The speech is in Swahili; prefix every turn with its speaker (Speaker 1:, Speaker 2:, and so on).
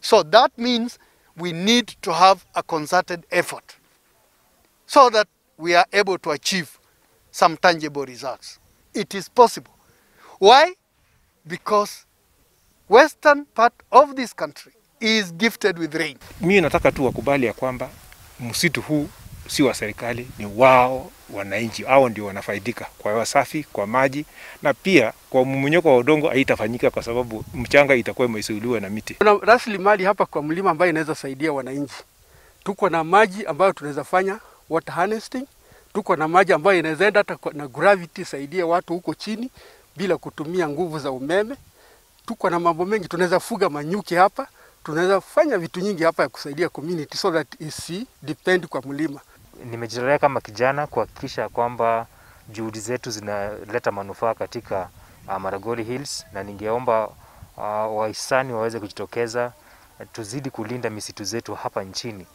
Speaker 1: So that means we need to have a concerted effort so that we are able to achieve some tangible results. It is possible. Why? Because western part of this country is gifted with rain.
Speaker 2: Mimi nataka tu wakubali ya kwamba msitu huu si wa serikali, ni wao wananchi. Hao ndio wanafaidika kwa hewa safi, kwa maji, na pia kwa mmomonyoko wa udongo haitafanyika kwa sababu mchanga itakuwa imezuiliwa na miti.
Speaker 3: Kuna rasilimali hapa kwa mlima ambayo inaweza saidia wananchi. Tuko na maji ambayo tunaweza fanya water harvesting. Tuko na maji ambayo inaweza enda hata na gravity saidia watu huko chini bila kutumia nguvu za umeme. Tuko na mambo mengi, tunaweza fuga manyuki hapa, tunaweza fanya vitu nyingi hapa ya kusaidia community so that isi depend kwa mlima.
Speaker 4: Nimejitolea kama kijana kuhakikisha kwamba juhudi zetu zinaleta manufaa katika Maragoli Hills, na ningeomba wahisani waweze kujitokeza, tuzidi kulinda misitu zetu hapa nchini.